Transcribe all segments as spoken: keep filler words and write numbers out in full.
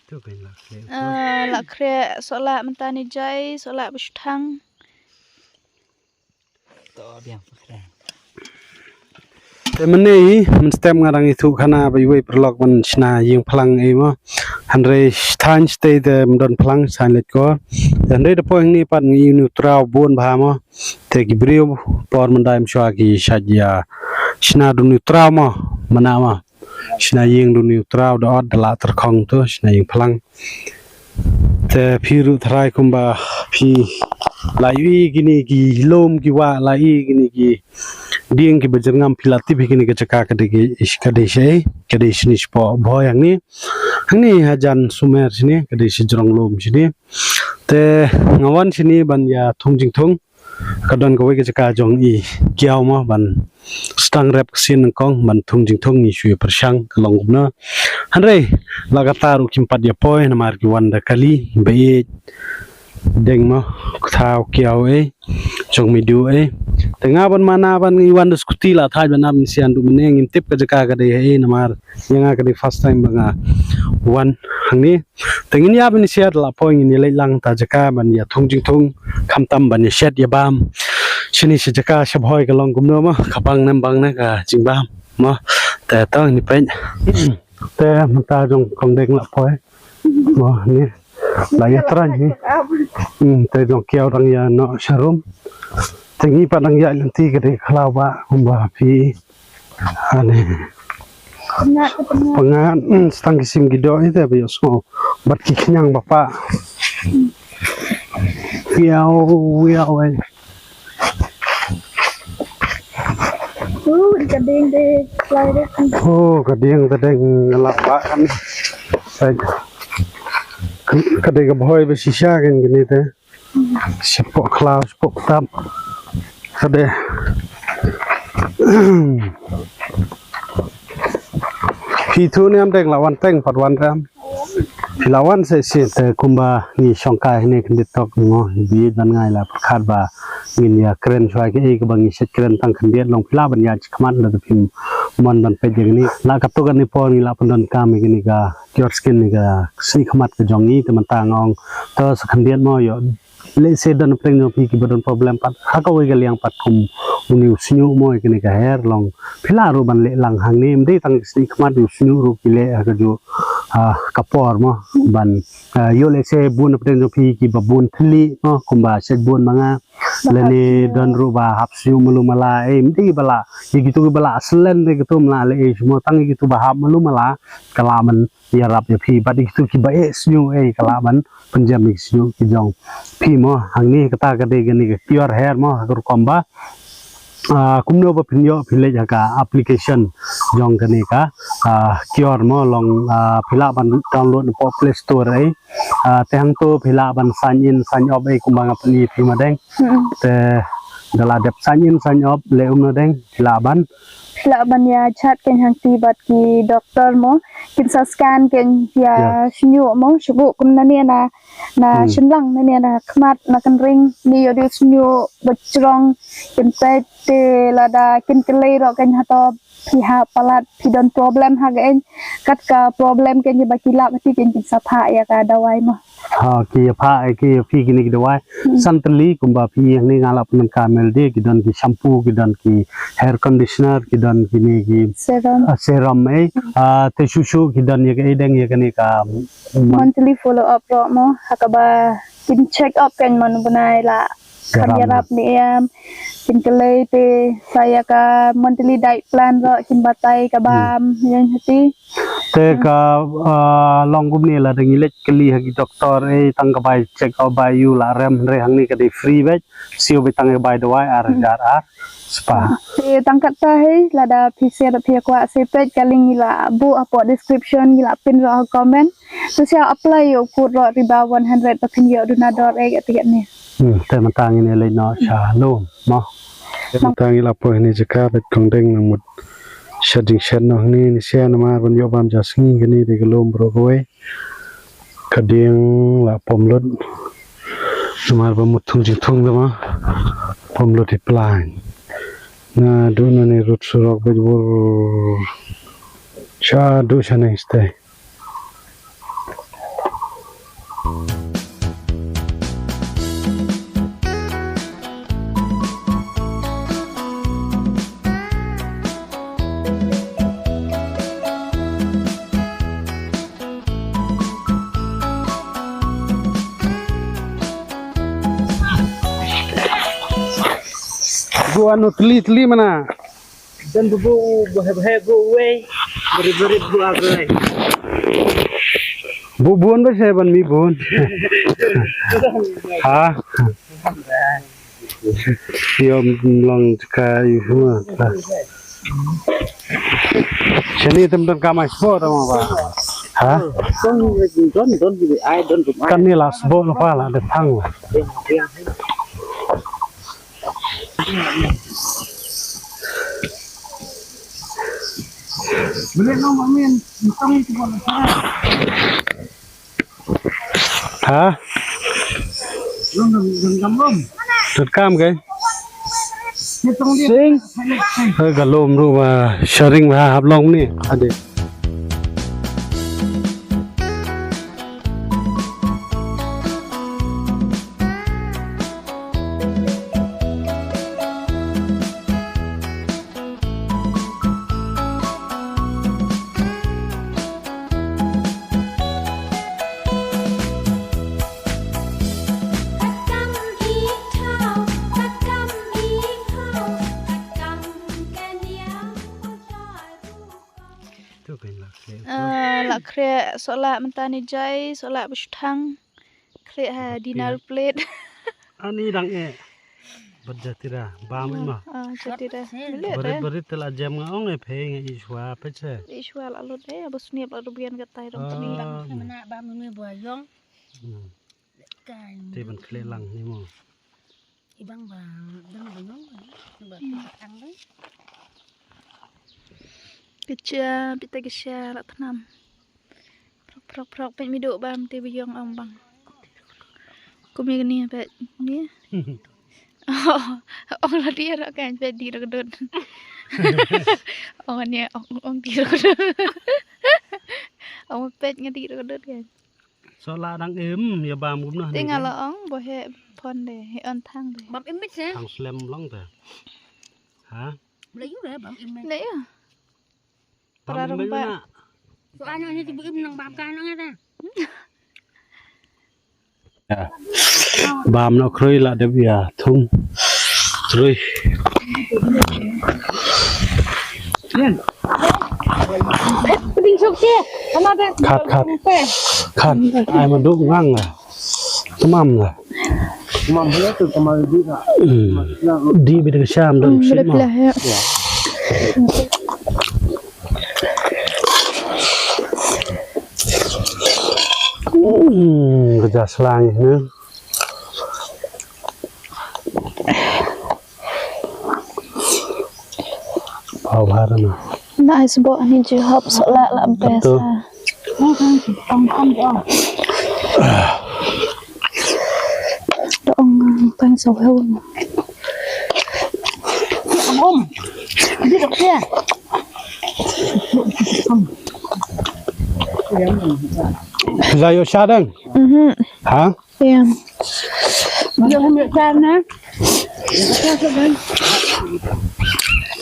Tu kan lah kre. Ah, lah kre, soh lah mynta ni jai, soh lah ba shu thang. To biang. Te mynne mynstep nga dang ithuh khana ba iwei paralok ban shna ïing phlang ei mo. Hynrei stan stei te ym don phlang san leit ko. Hynrei da poi hangne pat ngi ïohi u traw bun bha mo. Te ki briew por mynta ym shwa ki shait ïa shna duni u traw mo. Mana mo. Shna ïing duni u traw da ot da la tyrkhong tu shna ïing phlang. Te phi ruh tharai kumba phi la ïohi kine ki lum ki wah, la ïohi kine ki dieng kiba jyrngam, phi la tip hi kine ki jaka ka dei ki, ka dei shi, ka dei shini shapoh Bhoi hangne. Hangne hajan Sumer shini, ka dei shi jrong lum shini. Te nga wan shini ban ïa thung jingthung. Ka don kawei ka jaka jong i Kiaw mo ban sdang rep ka sien nyngkong ban thung jingthung ngi shu ïa pyrshang ka long kumno. Hynrei la kata ruh kim pat ïa poi namar ki wan da kali ba ïeit deng mo, thaw Kiaw ei jong Midu ei. Te nga ban mana ban ngi wan da skuti la thait ban ap nsian du mynne ngim tip ka jaka ka dei ei namar ïa nga ka dei first time ba nga wan hangne. Te ngin ïa ban ïa siat la poi ngin ïa leit lang ta jaka ban ïa thung jingthung khamtam ban ïa shet ïa bam. Shini shi jaka sha Bhoi ka long kumno mo, ka bang ne ym bang ne ka jingbam mo. Te to ngin peit. Te mynta jong kong deng la poi mo ni la ïa trai ni. Hmm, te jong Kiaw dang ïa noh sha rum. Te ngi pat dang ïa lynti ka dei khlaw ba kumba phi Ani. Pyngat, pyngat. Pyngat, mm, stang ki sim ki doh ite ba ïohsngew. Bad ki khñiang ba pah. Wiaw, wiaw, eh. Uh, ka dieng de, lai de. Oh, ka dieng de deng la pah kan. Sai. Ka, ka dei ka Bhoi ba shisha kan kine te. Shapoh khlaw, shapoh ktap. Ka dei. Phi tu ne em deng la wan teng pat wan ram. Phi la wan se se te kumba ngi shongkai ne khyndiat tok ngo. Bi dan ngai la pyrkhat ba ngin ïa kren shwa ki ei kaba ngi shet kren tang khyndiat long phi la ban ïa khmat la te phim mon ban peit ïa kine. La katto katne por ngi la pyndonkam ïa kine ka Kior skin ne ka sngewkhmat ka jong ngi te mynta nga ong to sa khyndiat mo ïoh. Lehse don pyrshah jong phi kiba don problem pat ha kawei ka liang pat kum une u shñiuh mo ïa kane ka hair long phi lah ruh ban leh lang hangne ym dei tang ka sngewkhmat u shñiuh ruh ki leh ha kajuh, ah, ka por mo ban, ah, ïoh lehse bun pyrshah jong phi kiba bun thylli mo kumba shet bun ma nga. Lane don ruh ba hap shñiuh malu mala, eh, ym dei ba lah ïa kitu kiba lah slen de kitu ym lah leh ei mo tang ïa kitu ba hap malu mala ka lah ban ïarap ïa phi bad ïa kitu kiba eh shñiuh ei ka lah ban pynjem ïa ki shñiuh ki jong phi mo. Hangne kata ka dei kane ka Kior hair mo ha ka rukom ba, ah, kumno ba phin ïoh phi leit ha ka application jong kane ka, ah, Kior mo long, ah, phi lah ban download na Play Store ei. Ah, te hangto phi lah ban sign in sign up ei kumba nga pyni phi ma deng. Te da la dep sign in sign up leh um na deng phi lah ban Phi lah ban ïa chat kein hangti bad ki doktor mo. Kin sa scan kein ïa shñiuh mo. Shuh kum nane na, na shynrang nane na khmat na kynreng ne ïoh dei shñiuh ba jrong kin peit te lada kin kylli ruh kein hato phi hap palat phi don problem ha kein. Kat ka problem kein ba ki lah kati kein kin sa phah ïa ka dawai mo. Ha, ki ïa phah, eh, ki ïa phi kine ki dawai. San tylli kumba phi ïa ni nga la pyndonkam ïa lade, ki don ki shampoo, ki don ki hair conditioner, ki don kine ki serum, ah, serum, eh. Ah, te shuh shuh ki don ïa ka, eh, deng ïa kane ka mon- monthly follow up ruh mo, ha kaba kin check up kein mo bnai la Kan ïarap ne em. Kin kylli te sa ïa ka monthly diet plan ruh kin batai ka bam ïa hati. Te ka, ah, long kumne lada ngi leit kylli ha ki doktor, eh, tang ka bai check up bai ïoh la rem hynrei hangne ka dei free beit. Siew beit tang ka bai dawai ar hajar ar spah. Te tang kata hi lada phi share phi kwah share peit ka link ngi la buh hapoh description ngi la pin ruh ha comment. Te sha apply ïa u code ruh Riba one hundred ba phin ïoh duna dor eh kat kat ne. Hmm, te mynta ngin ïa leit noh sha lum mo. Te mynta ngi la poi hangne jaka bad kong deng nang mut shet jingshet noh hangne ne sha namar ban ïoh bam ja sngi kane dei ka lum baroh kawei. Ka dieng la pom lut. Namar ba mut thung jingthung da ma pom lut i plan. Naduh nane rud surok bad wur sha duh sha neng stay. Bu anu tli tli mana. Dan bu bu bu heb heb bu wei. Beri beri bu abai. Bu bun ba se ban mi bun. Ha. Yom long ka yu. Sini tem don kamai sport ama ba. Ha. Don don don ai don. Kan ni la sport la pa la de thang. Ha? Tut kam ke? Sing. Hei, ka lum ruh ba sharing ba hap long ni. Ade. Ah, la khreh sohlah mynta ni jai, sohlah ba shu thang. Khreh ha dinner plate. Ani dang eh. Bad jatira, bam ma. Ah, jatira. Barit barit te la jem nga ong eh phe nga i shwa pe che. I shwa la lut eh, ba sniap la rubian ka tai dong tani. Bam mena bam mena bua yong. Te ban khleh lang ni mo. Ibang ba dang ba yong ba tang dai. Kecha bita kecha la tnam. Prok prok prok pek mido bam te ba yong ong bang. Kum ya kani pek ni. Ong la dia rak kan pek di rak dot. Ong ni ong ong di rak dot. Ong pek nga di rak dot kan. Sohlah dang im ya bam gum noh. Te nga la ong bo he phone de he on thang de. Bam im mit se. Thang slem long te. Ha? Bla yu re bam im mit. Ne ya. Para rong ba. Soalnya ni tibu im nang bam kan nang ya ta. Bam no krui la dep ya thung. Krui. Khat khat. Khat. Ai ma duk ngang la. Tamam la. Tamam la tu tamam di la. Di bida ka sham don. Bida pila ya. Ka ja slang ni. Pau har na. Na ai sbo ani ji hop sohlah la best. Dong pang so heu. La yo shadang. Mhm. Ha? Iya. Yo hem yo tan na.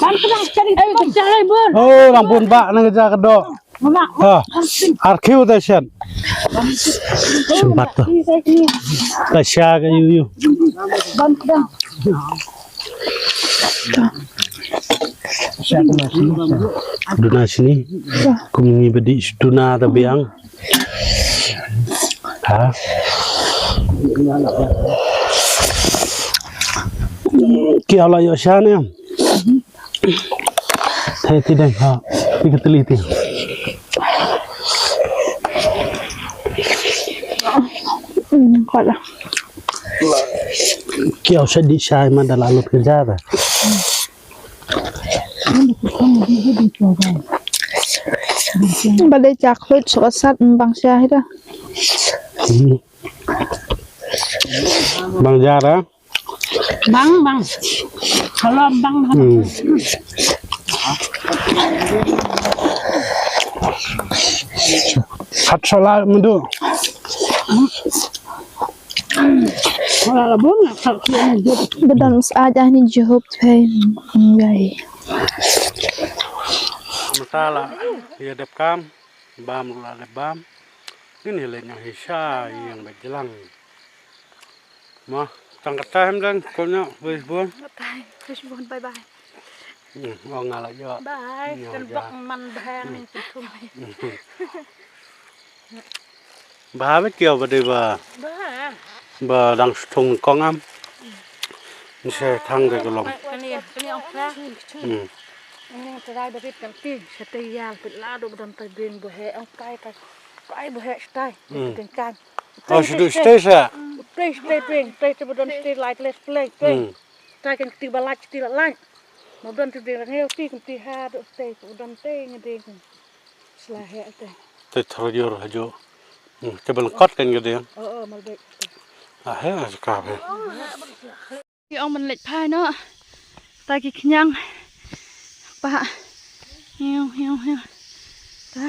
Kan kan kan. Ayo kita bun. Oh, lang bun ba nang ja ka do. Ha. Ar kiu da shen. Sempat tu. Ta sha ka yu yu. Duna sini. Kum ni bedi duna ta biang. Ha. Ki ala yo shan em. Te ti deng ha. Ti ke teli ti. Hmm, kala. Ki au sha di shai ma da la lut ke jara. Ba dei chocolate so sat bang sha hida. Hmm. Bang jara. Bang, bang. Kalau bang, bang. Hmm. Hat sola mendu. Kalau labun, kalau dia mendu. Bedam saja ni juhup pen. Ngai. Masala, ya dep kam. Bam ruh la dep bam. Ngin ïa leit noh shisha ïing ba jlang. Mo, Tang kata hem dang, ko nyok, wis bun. Bye, wis bun, bye bye. Hmm, ong nga la ïoh. Bye, kan bok man bha ni, kan thum. Bha ba kiew ba dei ba. Bha. Ba dang stung kong am. Ni se thang de ka long. Kani, kani ong pha. Hmm. Ni trai ba rit kan ti, sa te yal pit la do ba don ta ding bo he ong kai kai. Kai bo he stai. Hmm. Kan kan. Oh, sidu stai sa. Stai, stai ping, stai te ba don stai lai te les play ping. Hmm. Stai kan ti ba lai ti la lai. Ma ba don ti ding la ngeu ti kan ti ha do stai ba don te ngi ding. Sla he te. Te thro yor ha jo. Hmm, te bal kot kan ngi ding. Oh, oh, mal be. Ah, he, ka be. Ki ong ban leit phai noh. Ta ki khñiang. Pa. Hiu, hiu, hiu. Ta.